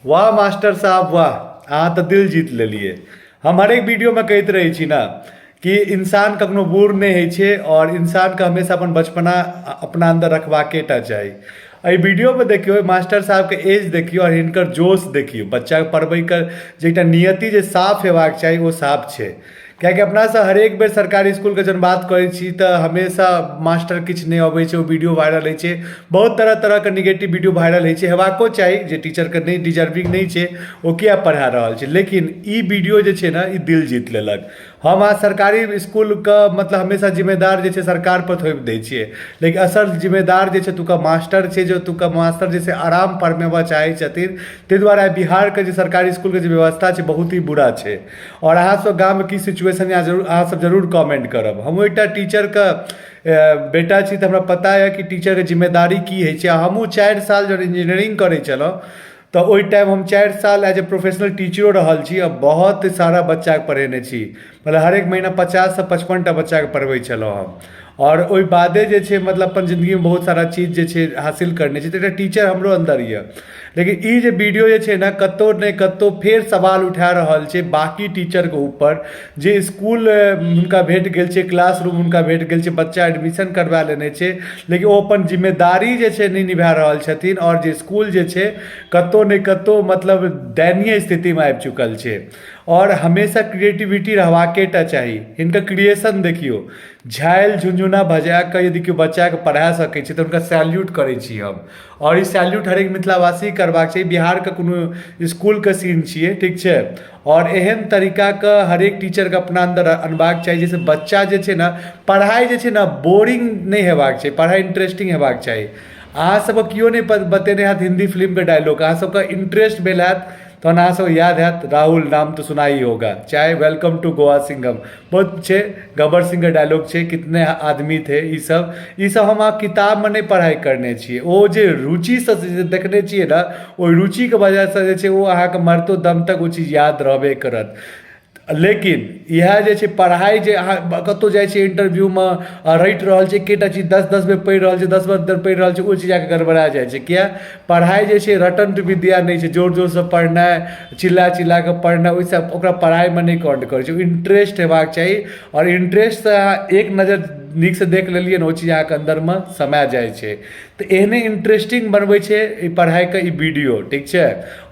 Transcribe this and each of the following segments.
वाह मास्टर साहब वाह, अहाँ तऽ दिल जीत लेलियै। हम हरेक वीडियोमे कहैत रहै छी ने कि इंसान कखनो बूढ़ नहि होइ छै आओर इंसानके हमेशा अपन बचपना अपना अन्दर रखबाके टा चाही। एहि वीडियोमे देखियौ, मास्टर साहबके एज देखियौ आओर हिनकर जोश देखियौ। बच्चाके पढ़बैके जे एकटा नियति जे साफ हेबाक चाही ओ साफ छै। किएकि अपनासभ हरेक बेर सरकारी इसकुलके जहन बात करै छी तऽ हमेशा मास्टर किछु नहि अबै छै, ओ वीडियो वायरल होइ छै, बहुत तरह तरहके निगेटिव वीडियो वायरल होइ छै। हेबाको चाही, जे टीचरके नहि डिजर्विंग नहि छै ओ किया पढ़ा रहल छै। लेकिन ई वीडियो जे छै ने, ई दिल जीत लेलक। हम अहाँ सरकारी इसकुलके मतलब हमेशा जिम्मेदार जे छै सरकारपर थोपि दै छियै, लेकिन असल जिम्मेदार जे छै ओतुका मास्टर छै, जे ओतुका मास्टर जे छै आराम फरमेबऽ चाहै छथिन। ताहि दुआरे आइ बिहारके जे सरकारी इसकुलके जे व्यवस्था छै बहुत ही बुरा छै। आओर अहाँ सब गाममे की सिचुएशन यऽ, जरूर अहाँ सब जरूर कमेंट करब। हमहूँ एकटा टीचरके बेटा छी तऽ हमरा पता यऽ कि टीचरके जिम्मेदारी की होइ छै। हमहूँ 4 साल जब इंजीनियरिंग करै छलहुँ तऽ ओहि टाइम हम 4 साल एज ए प्रोफेशनल टीचरो रहल छी आ बहुत सारा बच्चाके पढ़ेने छी। मतलब हरेक महीना 50सँ 55 टा बच्चाके पढ़बै छलहुँ हम। आओर ओहि बादे जे छै मतलब अपन जिन्दगीमे बहुत सारा चीज जे छै हासिल करने छी, तऽ एकटा टीचर हमरो अन्दर यऽ। लेकिन ई जे वीडियो जे छै ने कतहु ने कतहु फेर सवाल उठा रहल छै बाँकी टीचरके ऊपर, जे इसकुल हुनका भेट गेल छै, क्लासरूम हुनका भेट गेल छै, बच्चा एडमिशन करबा लेने छै, लेकिन ओ अपन जिम्मेदारी जे छै नहि निभा रहल छथिन। आओर जे इसकुल जे छै कतहु ने कतहु मतलब दयनीय स्थितिमे आबि चुकल छै। आओर हमेशा क्रिएटिविटी रहबाके टा चाही। हिनकर क्रिएशन देखियौ, झालि झुनझुना बजा कऽ यदि केओ बच्चाके पढ़ा सकै छै तऽ हुनका सैल्यूट करै छी हम। आओर ई सैल्यूट हरेक मिथिलावासीके करबाक चाही। बिहारके कोनो इसकुलके सीन छियै, ठीक छै। आओर एहन तरीकाके हरेक टीचरके अपना अन्दर अनबाक चाही, जाहिसँ बच्चा जे छै ने पढ़ाइ जे छै ने बोरिंग नहि हेबाक चाही, पढ़ाइ इंट्रेस्टिंग हेबाक चाही। अहाँ सबके केओ नहि बतेने हैत हिन्दी फिल्मके डायलॉग, अहाँ सबके इंट्रेस्ट भेल हैत तहन अहाँ सबके याद हैत, राहुल नाम तो सुना ही होगा, चाहे welcome to Goa Singham बहुत छै, गब्बर सिंहके डायलॉग छै, कितने आदमी थे। ईसब हम अहाँ किताबमे नहि पढ़ाइ करने छियै, ओ जे रुचिसँ जे देखने छियै ने, ओहि रुचिके वजहसँ जे छै ओ अहाँके मरतो दम तक ओ चीज याद रहबे करत। लेकिन इएह जे छै पढ़ाइ जे अहाँ कतहु जाइ छियै इंटरव्यूमे आ रटि रहल छै एकेटा चीज, 10 10 बेर पढ़ि रहल छै, 10 बेर पढ़ि रहल छै, ओ चीज अहाँके गड़बड़ा जाइ छै। किया? पढ़ाइ जे छै रटन्त विद्या नहि छै। जोर जोरसँ पढ़नाइ, चिल्ला चिल्ला कऽ पढ़नाइ, ओहिसँ ओकरा पढ़ाइमे नहि काउंट करै छै। ओ इंट्रेस्ट हेबाक चाही। आओर इंट्रेस्टसँ अहाँ एक नजर नीकसँ देख लेलियै ने, ओ चीज अहाँके अन्दरमे समा जाइ छै। तऽ एहने इंट्रेस्टिंग बनबै छै ई पढ़ाइके ई वीडियो, ठीक छै।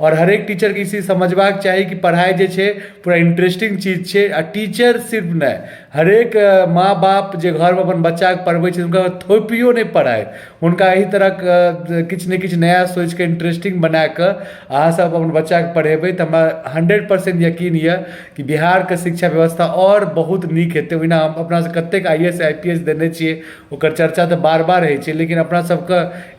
आओर हरेक टीचरके ई चीज समझबाक चाही कि पढ़ाइ जे छै पूरा इंट्रेस्टिंग चीज छै। आ टीचर सिर्फ नहि, हरेक माँ बाप जे घरमे अपन बच्चाके पढ़बै छै, हुनका थोपियो नहि पढ़ाइ, हुनका एहि तरहके किछु ने किछु नया सोचिके इंट्रेस्टिंग बनाकऽ अहाँसभ अपन बच्चाके पढ़ेबै तऽ हमरा 100% यकीन यऽ कि बिहारके शिक्षा व्यवस्था आओर बहुत नीक हेतै। ओहिना हम अपनासभ कतेक I S I P S देने छियै, ओकर चर्चा तऽ बार बार होइ छै, लेकिन अपना सबके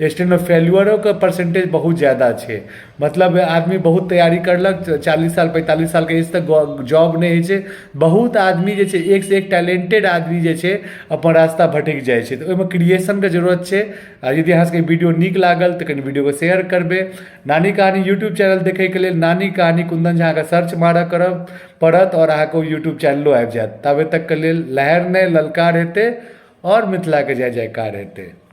स्टेटमे फेल्युअरोके परसेंटेज बहुत ज्यादा छै। मतलब आदमी बहुत तैयारी करलक, 40 साल 45 सालके एज तक जॉब नहि होइ छै। बहुत आदमी जे छै, एकसँ एक टैलेंटेड आदमी जे छै अपन रास्ता भटकि जाइ छै। तऽ ओहिमे क्रिएशनके जरूरत छै। आ यदि अहाँ सबके वीडियो नीक लागल तऽ कनि वीडियोके शेयर करबै। नानी कहानी यूट्यूब चैनल देखैके लेल नानी कहानी कुन्दन झाके सर्च मारऽ करब पड़त आओर अहाँके ओ यूट्यूब चैनलो आबि जायत। ताबे तकके लेल लहरि नहि ललकार हेतै आओर मिथिलाके जय जयकार हेतै।